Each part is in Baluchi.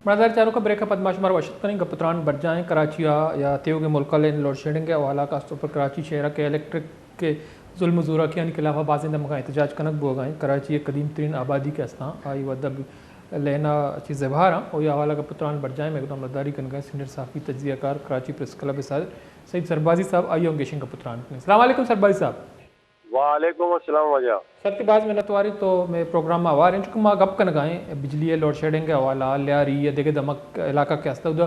مزار چاروکاں، بریک ءَ پد ما شمارا وش اتک کنیں۔ گپ ءُ تران برجاہ ایں کراچی ءَ یا تیوگیں ملک ءَ لین لوڈ شیڈنگ ءِ حوالہ ءَ، خاص طور پر کراچی شہر ءَ کہ الیکٹرک ءِ ظلم ءُ زوراکیانی خلاف ءَ بازیں دمگاں احتجاج کنگ بوگ ءَ ایں۔ کراچی ءِ قدیم ترین آبادی کہ استاں، آئی وھد ءَ لین ءَ چہ زبہر آں۔ او اے حوالہ ءَ گپ ءُ تران برجاہ ایں۔ مئے گوں ہمراہداری کنگ ءَ ایں سینئر صحافی، تجزیہ کار، کراچی پریس کلب ءِ صدر سعید سربازی صاحب، آئی ءَ ہم گیشیں گپ ءُ تران کنیں۔ السلام علیکم سربازی صاحب۔ وعلیکم السلام واجہ۔ سر، تئی باز منت واریں، تو مئے پروگرام ءَ ہوار ئے، چونکہ ما گپ کنگ ءَ ایں بجلی ءِ لوڈ شیڈنگ ءِ حوالہ ءَ، لیاری یا دگہ دمگ علاقہ کہ است، اودا،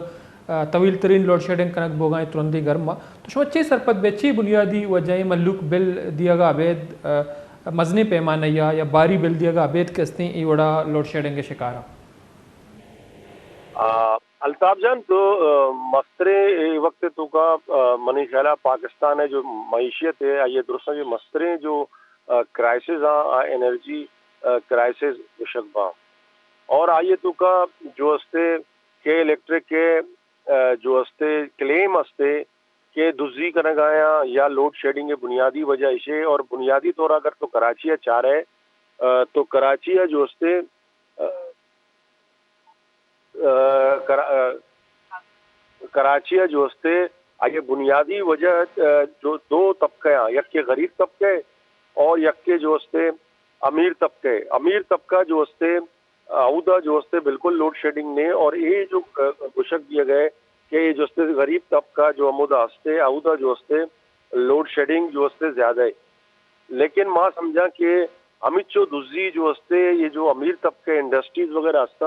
آ، طویل ترین لوڈ شیڈنگ کنگ بوگ ءَ ایں ترندیں گرم ءَ۔ تو شما چے سرپد بئے، چے بنیادی وجہ ایں مھلوک بل دیگ ءَ ابید، آ، مزنیں پیمانہ ءَ یا، یا باری بل دیگ ءَ ابید کہ استیں اے وڑا لوڈ شیڈنگ ءِ شکار آں؟ آ، الطاف جان، تو، آ، مستریں اے وقت ءِ توکا، آ، منی خیال ءَ پاکستان ءِ جو معیشت ءِ، آئی ءِ درستاں جو مستریں جو، آ، کرائسز آں، آ انرجی، آ، کرائسز گوشگ باں۔ اور آئی ءِ توکا جو استے کہ الیکٹرک ءِ، آ، جو استے کلیم استے کہ دزی کنگ ءَ آیاں یا لوڈ شیڈنگ ءِ بنیادی وجہ ایشے، اور بنیادی طور اگر تو کراچی ءَ چارئے، آ، تو کراچی ءَ جو استے، آ، آ، کرا-، آ، کراچی ءَ جو استے، آئی ءِ بنیادی وجہ، آ، جو دو طبقہ آں، یکے غریب طبقہ اور یکے جو استے امیر طبقہ۔ امیر طبقہ جو استے، آ، اودا جو استے بالکل لوڈ شیڈنگ نے، اور اے جو، آ، گوشگ دیگ ءَ کہ اے جو استے غریب طبقہ جو ہمودا استے، اودا جو استے لوڈ شیڈنگ جو استے زیادہ ہے۔ لیکن ما سمجھاں کہ ہمچو دزی جو استے، یہ جو امیر طبقہ انڈسٹریز وغیرہ استا،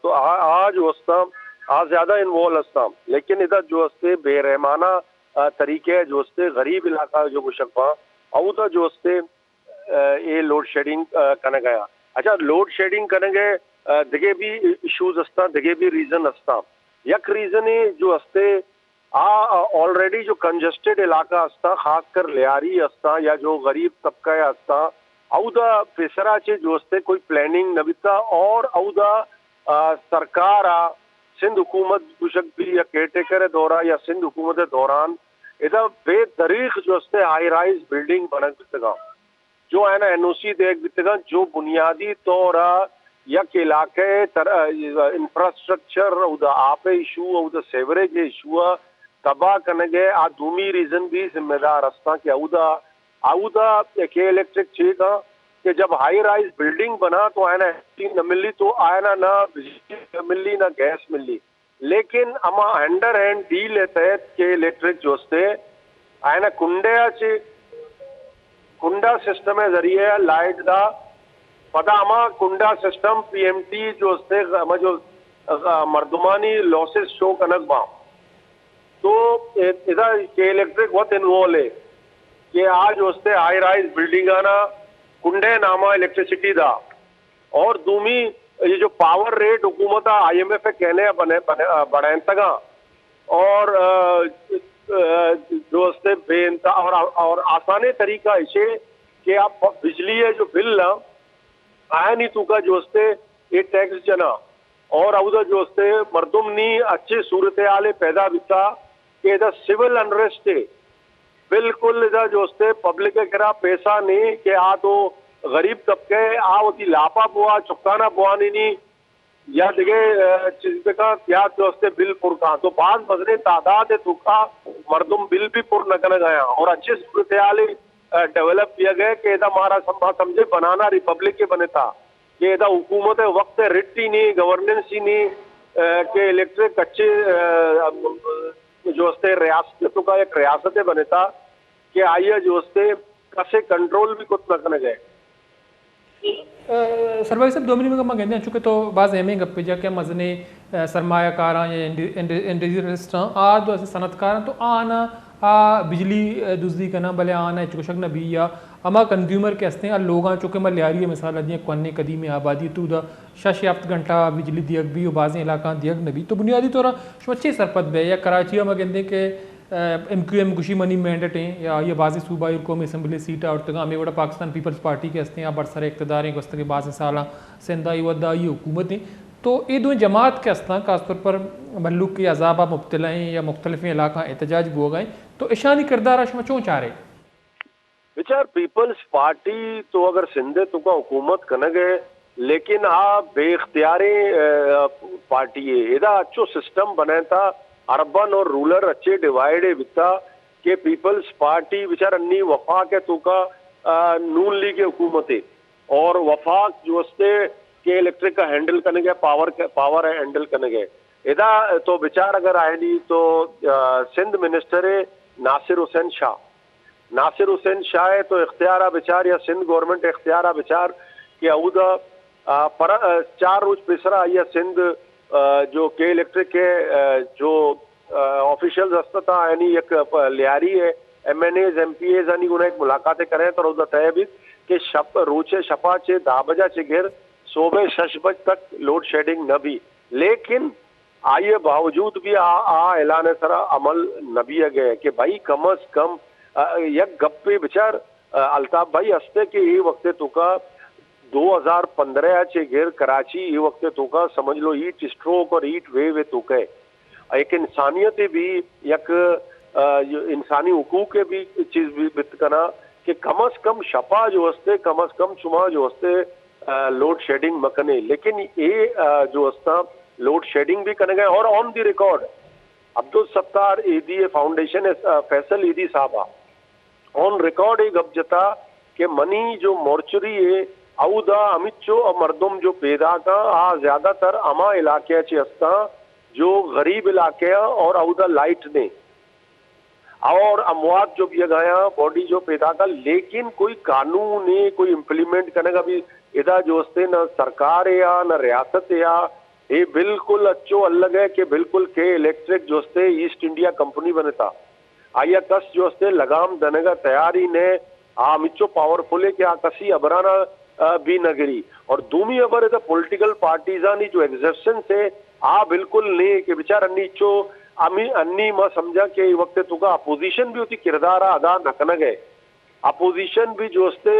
تو آ، آ جو استا، آ زیادہ انوالو استا، لیکن ادا جو استے بے رحمانہ، آ، طریقے جو استے غریب علاقہ جو گوشگ باں، اودا جو استے، آ، اے لوڈ شیڈنگ، آ، کنگ ءَ آں۔ اچھا، لوڈ شیڈنگ کنگ ءِ، آ، دگہ بھی ایشوز استاں، دگہ بھی ریزن استاں۔ یک ریزن اے جو استے، آ، آ، آلریڈی جو کنجسٹڈ علاقہ استاں، خاص کر لیاری استاں یا جو غریب طبقہ استاں، اودا پیسرا چے جو استے کوئی پلاننگ نہ بیتا، اور اودا، آ، سرکار آ، سندھ حکومت گوشگ بھی یا کیئر ٹیکر ءِ دورا یا سندھ حکومت ءِ دوران ادا بے دریغ جو استے ہائی رائز بلڈنگ بنگ بیتگاں۔ جو آیانا این او سی دیگ بیتگاں، جو بنیادی طور ءَ یک علاقہ ءِ تر-، انفراسٹرکچر، اودا آپ ءِ ایشو، اودا سیوریج ءِ ایشو ءَ تباہ کنگ ءِ آ دومی ریزن بھی ذمہ دار استاں کہ اودا، اودا کہ الیکٹرک چے کاں کہ جب ہائی رائز بلڈنگ بنا تو آیانا این او سی نہ ملی، تو آیانا نہ بجلی ملی نہ گیس ملی۔ لیکن ہما ہینڈ ان ہینڈ ڈیل ءِ تحت کہ الیکٹرک جو استے، آیانا کنڈے ءَ چہ کنڈا سسٹم ءِ ذریعے ءَ لائٹ دا، پدا ہما کنڈا سسٹم پی ایم ٹی جو استے، ہما جو، آ، مردمانی لاسز شو کنگ باں۔ تو ادا کہ الیکٹرک وت انوالو ہے کہ آ جو استے ہائی رائز بلڈنگانا کنڈے ناما الیکٹریسٹی دا۔ اور دومی، یہ جو پاور ریٹ حکومت آ آئی ایم ایف ءِ کہنے آ بنے، بنے، آ، بڑھائینتگاں اور، آ، آ، جو استے بے انتہا اور، اور آسانیں طریقہ ایشے کہ آپ بجلی ءِ جو بل آں، آیانی توکا جو استے یہ ٹیکس جنا اور اودا جو استے مردم نی اچھے صورتحالے پیدا بیتا کہ ادا سول انریسٹ ہے۔ بالکل ادا جو استے پبلک ءِ کرا پیسہ نہیں کہ آ تو غریب طبقہ ءِ، آ وتی لاپا بوا، چکانا بوانینی یا دگہ، آ، چیز بکاں، یا جو استے بل پر کاں۔ تو باز مزنیں تعداد ءِ توکا مردم بل بھی پر نہ کنگ آیاں اور اچھے صورتحالے، آ، ڈیولپ کیا گئے کہ ادا مارا سم-، ما سمجھے بنانا ریپبلک ءِ بنتا کہ ادا حکومت ءِ وقت ءِ رٹی نہیں، گورننس ہی نہیں، آ، کہ الیکٹرک اچھے، آ، جو استے ریاست ءِ توکا یک ریاست ءِ بنتا کہ آئی ءَ جو استے کسے کنٹرول بھی کت نہ کنگ ءَ۔ آ، سرباری صاحب، دومی نیمگ ءَ ما گندیں، چونکہ تو باز اہمیں گپے جا کہ مزنیں، آ، سرمایہ کاراں یا انڈ-، انڈ-، انڈسٹریلسٹ آں، آ دو اسے صنعت کار آں، تو آناں آ بجلی، آ، دزی کناں، بلے آناں ہچ گوشگ نہ بی یا ہما کنزیومر کہ ہستیں، آ لوگاں، چونکہ ما لیاری ءِ مثال ءَ دیاں، کوہنیں قدیمیں آبادی، تو دا شش یا ہفت گھنٹہ بجلی دیگ بی و بازیں علاقہاں دیگ نہ بی۔ تو بنیادی طور ءَ شما چے سرپد بئے؟ یا کراچی ءَ ما گندیں کہ، آ، ایم کیو ایم گوشی منی مینڈیٹ ایں، یا آئی ءَ بازیں صوبائی اور قومی اسمبلی سیٹ ءَ آورتگاں، ہمے وڑا پاکستان پیپلز پارٹی کہ ہستیں، آ برسر اقتدار ایں، گوستگیں بازیں سالاں سندھ ءَ اے وھد ءَ آئی ءِ حکومت ایں۔ تو اے دوئیں جماعت کہ ہستاں، خاص طور پر مھلوک کہ عذاب ءَ مبتلا ایں یا مختلفیں علاقہاں احتجاج بوگ ءَ ایں، تو اشانی کردار ءَ شما چون چارئے؟ بچار، پیپلز پارٹی تو اگر سندھ ءِ توکا حکومت کنگ ءَ، لیکن آ بے اختیاریں پارٹی ہے۔ ادا اچو سسٹم بنائیں تا، اربن اور رولر اچے ڈیوائیڈ ہے بیتا کہ پیپلز پارٹی بچار انی وفاق ہے تو کا نون لیگ حکومت ہے، اور وفاق جو استے کہ الیکٹرک کا ہینڈل کرنے گئے، پاور پاور ہے ہینڈل کرنے گئے۔ ادا تو بچار اگر آئے نہیں تو سندھ منسٹر ہے ناصر حسین شاہ، ناصر حسین شاہ ہے تو اختیار آ بچار یا سندھ گورنمنٹ اختیار آ بچار کہ اودا پر چار روز پیسرا آئی سندھ جو کے الیکٹرک ہے جو آفیشلز ہستا تھا یعنی یک لیاری ہے، M N As M P As آنی گنا ایک ملاقات کریں تو اودا طے بھی کہ شپ روچے شپا چے دہ بجا چے گر صوبے شش بج تک لوڈ شیڈنگ نہ بھی، لیکن آئی باوجود بھی آ اعلان سرا عمل نہ بھی گئے کہ بھائی کم از کم یک گپے بچار الطاف بھائی ہستے کہ یہ وقت تو کا دو ہزار پندرہ چے گر کراچی یہ وقت تو کا سمجھ لو ہیٹ اسٹروک اور ہیٹ ویو تو کہ ایک انسانیت بھی یک انسانی حقوق بھی چیز بھی بت کنا کہ کم از کم شپا جو ہستے کم از کم شما جو ہستے لوڈ شیڈنگ مکنے، لیکن یہ جو ہستا لوڈ شیڈنگ بھی کنے گئے اور آن دی ریکارڈ عبدالستار ایدی فاؤنڈیشن فیصل ایدی صاحبہ آن ریکارڈ یہ گپ جتا کہ منی جو مورچری ہے اودا ہمچو مردم جو پیدا کا آ زیادہ تر ہما علاقے چے ہستا جو غریب علاقے ہیں اور اودا لائٹ نے اور اموات جو بھی گایا باڈی جو پیدا کا، لیکن کوئی قانون ہے کوئی امپلیمنٹ کرنے کا بھی ادا جو ہستے نہ سرکار ہے یا نہ ریاست ہے یا یہ بالکل اچو الگ ہے کہ بالکل کے الیکٹرک جو ہستے ایسٹ انڈیا کمپنی بنتا آیا کس جو ہستے لگام دنگا تیاری نے آ مچو پاورفل ہے کہ آ کسی ابرانا بھی نہ گری۔ اور دومی ابر ہے تو پولیٹیکل پارٹیزانی جو ایگزسٹنس ہے آ بالکل نہیں کہ بچار انی چو امی انی ما سمجھا کہ وقت تو کا اپوزیشن بھی ہوتی کردار ادا نہ کنگ ہے۔ اپوزیشن بھی جو استے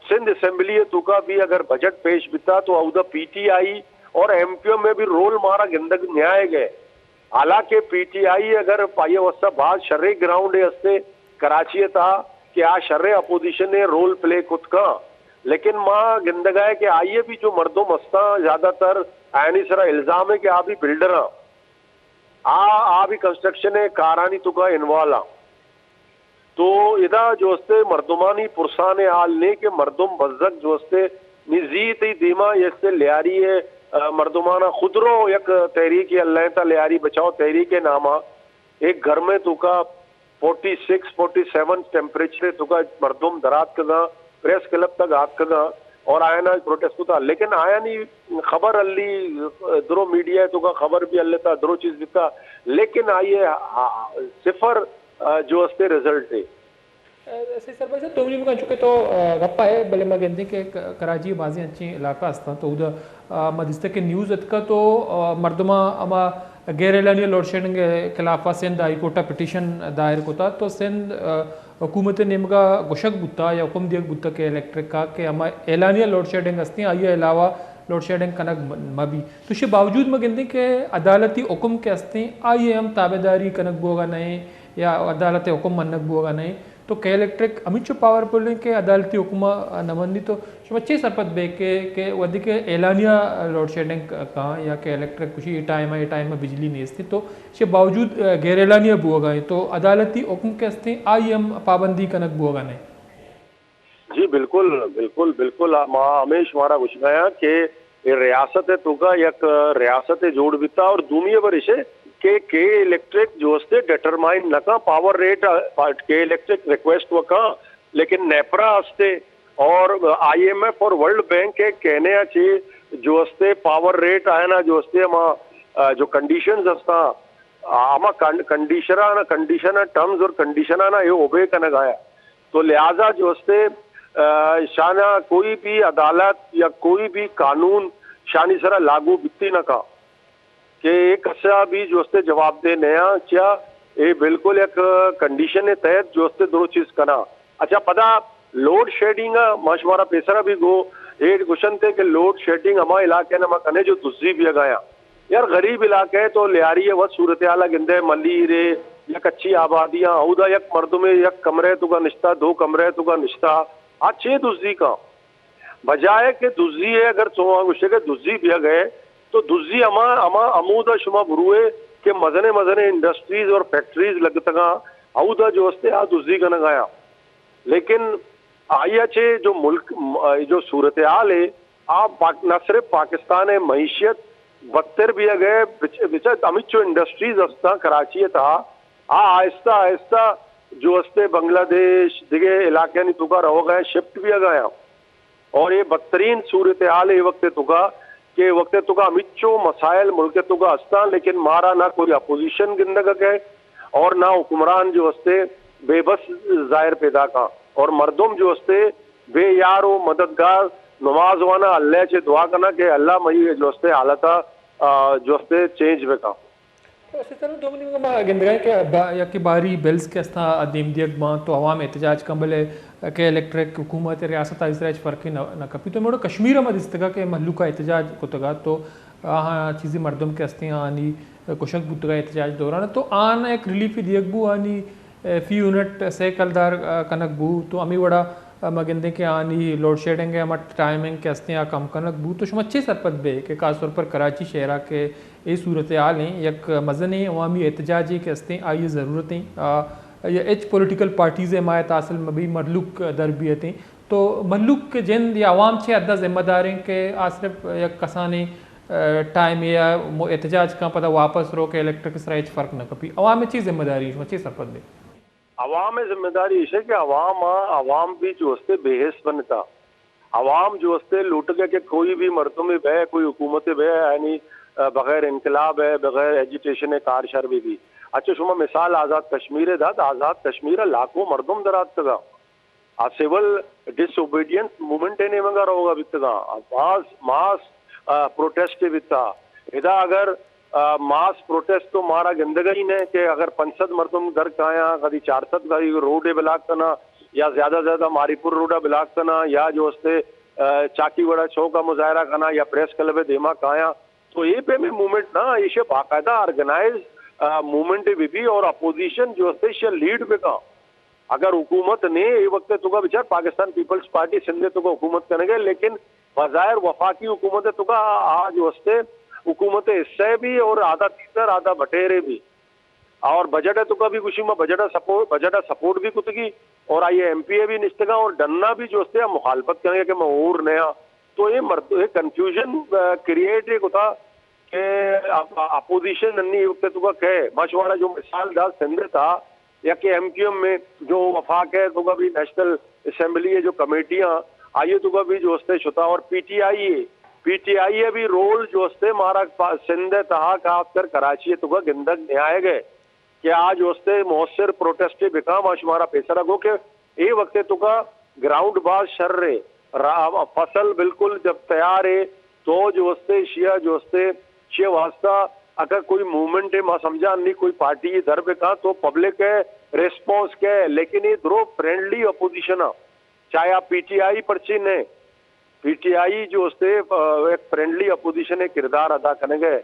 سندھ اسمبلی ہے تو کا بھی اگر بجٹ پیش بیتا تو اودا پی ٹی آئی اور ایم کیو ایم میں بھی رول مارا گندگ نیائے گئے۔ حالانکہ پی ٹی آئی اگر پائیے وسا بعض شرے گراؤنڈ ہے استے کراچی تھا کہ آ شرے اپوزیشن نے رول پلے کت کا، لیکن ما گندگا ہے کہ آئیے بھی جو مردم ہستا زیادہ تر آئینی سرا الزام ہے کہ آ بھی بلڈر ہاں آ آ بھی کنسٹرکشن ہے کارانی تو کا انوالو ہاں۔ تو ادا جو استے مردمانی پرسان حال نے کہ مردم بزگ جو استے نزیت ہی دیما یہ استے لیاری ہے مردمانا خدرو یک تحریک اللہ تا لیاری بچاؤ تحریک نامہ ایک گھر میں تو کا forty six forty seven temperature تو کا مردم درات کگا پریس کلب تک آت کگا اور آئنا پروٹیسٹ کو تھا، لیکن آیا نہیں خبر اللی درو میڈیا تو کا خبر بھی اللہ تا درو چیز دیتا، لیکن آئیے صفر جو استے رزلٹ ہے۔ سرپنچ صاحب، تو مجھے مکان چونکہ تو گپا ہے، بلے ما گندیں کہ کراچی بازی انچیں علاقہ ہستاں تو ادا ما دیستا کہ نیوز اتکا تو مردماں ہما غیر اعلانیہ لوڈ شیڈنگ خلاف سندھ ہائی کورٹ پٹیشن دائر کتا تو سندھ حکومت نیمگا گوشگ بوتا یا حکم دیگ بوتا کہ الیکٹرک کا کہ ہما اعلانیہ لوڈ شیڈنگ ہستیں آئی علاوہ لوڈ شیڈنگ کنگ مبی۔ تو شے باوجود ما گندیں کہ عدالتی حکم کہ ہستیں آئی ہم تابعداری کنگ بوگا نہیں یا عدالت حکم منگ بوگا نہیں۔ تو کہ الیکٹرک ہمینچو پاورفل انت کہ عدالتی حکم ء نہ منی، تو شما چے سرپد بے کہ کہ وھدے کہ اعلانیہ لوڈ شیڈنگ کاں یا کہ الیکٹرک گوشی اے ٹائم ء اے ٹائم ء بجلی نیست انت، تو چے باوجود غیر اعلانیہ بوگا انت، تو عدالتی حکم کہ استیں آئی ہم پابندی کنگ بوگا نہ انت؟ جی بالکل، بالکل، بالکل۔ ما ہمے شمارا گوشگایاں کہ اے ریاست ء توکا یک ریاستے جوڑ بیتا اور دومی ہبر اش کہ کے الیکٹرک جو استے ڈیٹرمائن نہ کن پاور ریٹ، کے الیکٹرک ریکویسٹ و کن، لیکن نیپرا استے اور آئی ایم ایف اور ورلڈ بینک ء کہنے ء چے جو استے پاور ریٹ آئنا جو استے ہما جو کنڈیشنز استا ہما کنڈیشن کنڈیشن ٹرمز اور کنڈیشن ء نا اے اوبے کنگ آیا۔ تو لہذا جو استے شانا کوئی بھی عدالت یا کوئی بھی قانون شانی سرا لاگو بیتی نہ کا کہ اے کسا بھی جو استے جواب دے نیا چیا اے بالکل یک کنڈیشن تحت جو استے درو چیز کنا۔ اچھا، پدا لوڈ شیڈنگ ما شمارا پیسرا بھی گو اے گوشنتے کہ لوڈ شیڈنگ ہما علاقے نا ما کنے جو دزی بھی اگایا یار، غریب علاقہ ہے تو لیاری ہے، وہ صورتحال گندے ملیر ہے، یک اچھی آبادیاں، اودا یک مردمے یک کمرے تو کا نشتا، دو کمرے تو کا نشتا، آ چے دزی کا؟ بجائے کہ دزی ءَ، اگر شما گوشے کہ دزی بیا گئے، تو دزی ہما، ہما ہمودا شما بروئے کہ مزنیں مزنیں انڈسٹریز اور فیکٹریز لگتگاں، اودا جو استے آ دزی کنگ آیاں۔ لیکن آئی ءَ چہ جو ملک، م-، جو صورتحال ہے، آ پاک-، نہ صرف پاکستان ءِ معیشت بدتر بیا گئے، بچ-، بچ-، ہمچو انڈسٹریز استاں کراچی ءِ تہا، آ آہستہ آہستہ جو استے بنگلہ دیش، دگہ علاقہانی توکا روگ ءَ شفٹ بیا گیاں۔ اور یہ بدترین صورتحال ہے اے وقت توکا کہ وقت توکا ہمچو مسائل ملک توکا ہستاں، لیکن مارا نہ کوئی اپوزیشن گندگ ءَ کئے اور نہ حکمران جو استے بے بس ظاہر پیدا کاں اور مردم جو استے بے یار و مددگار نماز وانا اللہ چے دعا کنا کہ اللہ مئی جو استے حالتا، آ، جو استے چینج بکاں۔ تو اسی طرح دومی نیمگا ما گندگائیں کہ با-، یکے باری بلز کہ استاں دیم دیگ باں تو عوام احتجاج کن، بلے کہ الیکٹرک حکومت ریاست آئی سرا ہچ فرقے نہ، نہ کپی۔ تو موڑا کشمیر ہم دیستگا کہ مہلوکا احتجاج کتگا تو آہاں چیزی مردم کہ استیں آنی کشگ بوتگا احتجاج دوران تو آن ایک ریلیف دیگ بو آنی فی یونٹ سے کلدار کنگ بو تو ہمیں وڑا ما گندیں کہ آنی لوڈ شیڈنگ ہے ہما ٹائمنگ کہ استیں آ کم کنگ بو تو شما چے سرپد بے کہ خاص طور پر کراچی شہرا کہ اے صورتحال ایں، یک مزنیں عوامی احتجاجے کہ استیں، آئی ءِ ضرورت ایں۔ آ، یا ہچ پولیٹیکل پارٹیز ءِ حمایت حاصل مہ بی، مہلوک در بیت ایں۔ تو مہلوک کہ جند یا عوام چے حدا ذمہ دار ایں کہ آ صرف یک کسانیں، آ، ٹائمے ءَ مو-، احتجاج کن پدا واپس رو کہ الیکٹرک سرا ہچ فرق نہ کپی۔ عوام ءِ چے ذمہ داری ایں، شما چے سرپد بے؟ عوام ءِ ذمہ داری ایش ہے کہ عوام آ، عوام بھی جو استے بے حس بنتا۔ عوام جو استے لوٹگے کہ کوئی بھی مردمے بے، کوئی حکومتے بے، یعنی، آ، بغیر انقلاب ہے، بغیر ایجیٹیشن ہے، کار شر بھی بھی۔ اچھا، شما مثال آزاد کشمیر ہے دات، آزاد کشمیر ہے، لاکھوں مردم دراتکگا۔ آ سول ڈس اوبیڈینس موومنٹ ہے نیمگا روگا بیتگا۔ آ ماس، ماس، آ، پروٹیسٹ بیتا۔ ادا اگر آ، ماس پروٹیسٹ تو مارا گندگ ہی نہ کہ اگر پنچ سد مردم در کایاں، کدی چار سد کدی روڈ بلاک کنا یا زیادہ زیادہ ماری پور روڈ بلاک کنا یا جو استے، آ، چاکی وڑا چوک مظاہرہ کنا یا پریس کلب دیما کایاں، تو اے پیمیں موومنٹ نا، ایشی باقاعدہ آرگنائز، آ، موومنٹ بھی بھی اور اپوزیشن جو استے ایشی لیڈ بکا۔ اگر حکومت نے اے وقت توکا بچار پاکستان پیپلز پارٹی سندھ توکا حکومت کنگے، لیکن بظاہر وفاقی حکومت توکا آ جو استے حکومت حصہ بھی اور آدھا تیتر آدھا بٹیرے بھی اور بجٹ توکا بھی گوشی ما بجٹ سپورٹ، بجٹ سپورٹ بھی کتگی اور آئی ایم پی اے بھی نشتگا اور ڈنا بھی جو استے مخالفت کنگے کہ میں اور نیا تو یہ مرد یہ کنفیوژن کریٹ کتا کہ اپ-، اپوزیشن انی وقت توکا کہے، ما شمارا جو مثال دا سندھ تا یا کہ ایم کیو ایم میں جو وفاق ہے توکا بھی نیشنل اسمبلی ہے جو کمیٹیاں آئیے توکا بھی جو استے شتا اور پی ٹی آئی ہے، پی ٹی آئی ہے بھی رول جو استے مارا پا-، سندھ تہا خاص کر کراچی توکا گندگ نیائے گئے۔ کہ آ جو استے مؤثر پروٹیسٹے بکاں، ما شمارا پیسرا گو کہ اے وقت توکا گراؤنڈ باز شر اے، را-، فصل بالکل جب تیار اے تو جو استے شیا جو استے شیا واسطہ اگر کوئی موومنٹ اے، ما سمجھا نی کوئی پارٹی در بکاں تو پبلک اے ریسپانس کے، لیکن اے درو فرینڈلی اپوزیشن آ، چاہے آ پی ٹی آئی پرچی نے، پی ٹی آئی جو استے، آ، ایک فرینڈلی اپوزیشن اے کردار ادا کنگے۔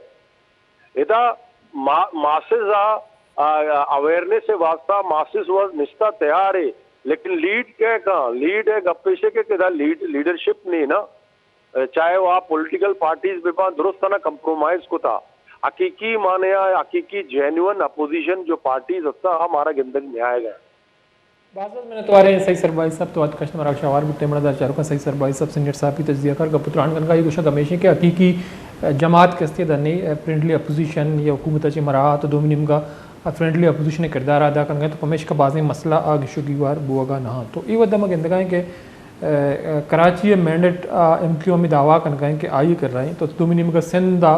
ادا ما-، ماسز آ، آ، اویئرنس ءِ واسطہ ماسز وز نشتہ تیار اے، لیکن لیڈ کئے کاں؟ لیڈ ءِ گپ ایش اے کہ ادا لیڈ-، لیڈرشپ نی نا، چاہے وہ آ پولیٹیکل پارٹیز بہ باں درست نا کمپرومائز کتا، حقیقی معنی ءَ حقیقی جینوئن اپوزیشن جو پارٹیز ہستا ہمارا گندگ نیائے گا۔ باز باز منتوار ایں سعید سربائی صاحب، تو اتکش مارا شوار بوتے، منا دار چاروکا سعید سربائی صاحب سینئر صحافی تجزیہ کار گپ و تران کنگا، یہ گوشگ ہمیش ایں کہ حقیقی جماعت کہ استی دنی فرینڈلی اپوزیشن یا حکومت چے مراعات و دومی نیمگا فرینڈلی اپوزیشن کردار ادا کنگا تو پمیشکا بازیں مسئلہ آ گشو گیوار بوگا نہ تو اے ودا ما گندگا ایں کہ کراچی ءِ مینڈیٹ ءَ ایم کیو ایم دعویٰ کنگا ایں کہ آئی کر رہا ایں تو دومی نیمگا سندھ ءَ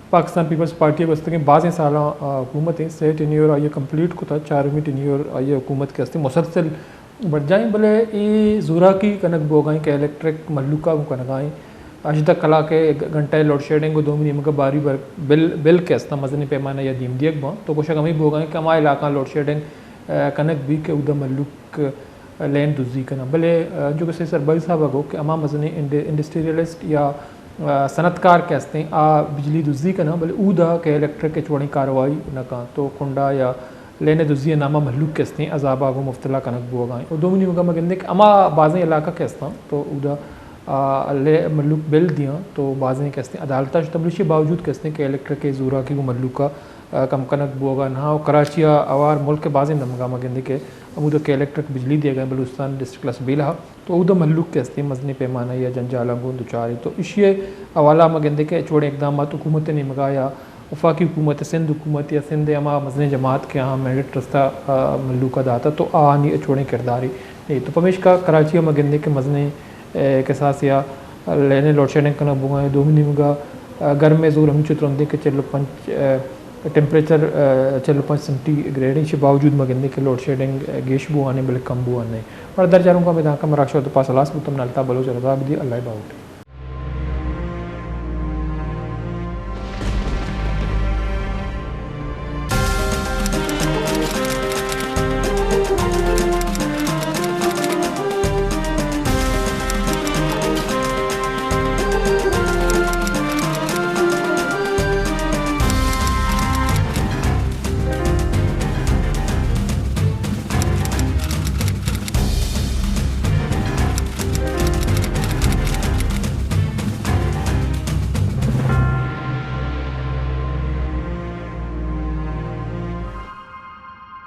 پاکستان پیپلز پارٹی ءَ گوستگیں بازیں سالاں، آ، حکومت ایں، سہ ٹینیور آئی ءَ کمپلیٹ کتا، چارمی ٹینیور آئی ءِ حکومت کہ استی مسلسل برجائیں، بلے اے زوراکی کنگ بوگا ایں کہ الیکٹرک مہلوکا گوں کنگا ایں۔ ہژدہ کلاک ءِ گھنٹہ ءِ لوڈ شیڈنگ و دومی نیمگا باری بر-، بل، بل کہ استا مزنیں پیمانہ یا دیم دیگ باں۔ تو گوشگ ہمیں بوگا ایں کہ ہما علاقہ لوڈ شیڈنگ، آ، کنگ بی کہ اودا مہلوک لین دزی کناں۔ بلے، آ، جو کہ سید سربائی صاحب ءَ گو کہ ہما مزنیں انڈ-، انڈسٹریلسٹ یا، آ، صنعت کار کہ ہستیں، آ بجلی دزی کناں، بلے اودا کہ الیکٹرک ہچ وڑیں کاروائی نہ کاں، تو کنڈا یا لین دزی ءِ ناما مہلوک کہ ہستیں، عذاب ءَ گوں مبتلا کنگ بوگا ایں۔ و دومی نیمگا ما گندیں کہ ہما بازیں علاقہ کہ ہستاں، تو اودا، آ، لے-، مھلوک بل دیاں تو بازیں کہ استیں عدالت ءَ شتاں، بلے ایشی باوجود کہ استیں کہ الیکٹرک ءِ زوراکی گوں مھلوک ءَ، آ، کم کنگ بوگ ءَ نہ، و کراچی ءَ ہوار ملک ءِ بازیں دمگاں ما گندیں کہ ہمودا کہ الیکٹرک بجلی دیگ ءَ بلوچستان ڈسٹرکٹ لسبیلہ ءَ، تو اودا مھلوک کہ استیں مزنیں پیمانہ ءَ جنجالاں گوں دچار ایں۔ تو ایشی ءِ حوالہ ءَ ما گندیں کہ اچ وڑیں اقدامات حکومت ءِ نیمگ ءَ یا وفاقی حکومت، سندھ حکومت یا سندھ ءِ ہما مزنیں جماعت کہ آہاں مینڈیٹ رستہ، آ، مھلوک ءَ داتہ، تو آہانی اچ وڑیں کردارے نہ ایں۔ تو پمیشکا کراچی ءَ ما گندیں کہ مزنیں، اے، کساسے ءَ لینیں لوڈ شیڈنگ کنگ بوگ ءَ ایں۔ دومی نیمگ ءَ، آ، گرم ءِ زور ہمینچو ترندیں کہ چل و پنچ، آ، ٹیمپریچر، آ، چل و پنچ سینٹی گریڈ ایں، ایشی باوجود ما گندیں کہ لوڈ شیڈنگ، آ، گیش بوگ ءَ نہ ایں بلے کم بوگ ءَ نہ ایں۔ مارا در چاروکاں، بہ دانکہ مراگش ءَ وت پاس ہلاس بوتم، نالتا بلوچ ءَ رضا بدی، اللہ ءِ باہوٹ۔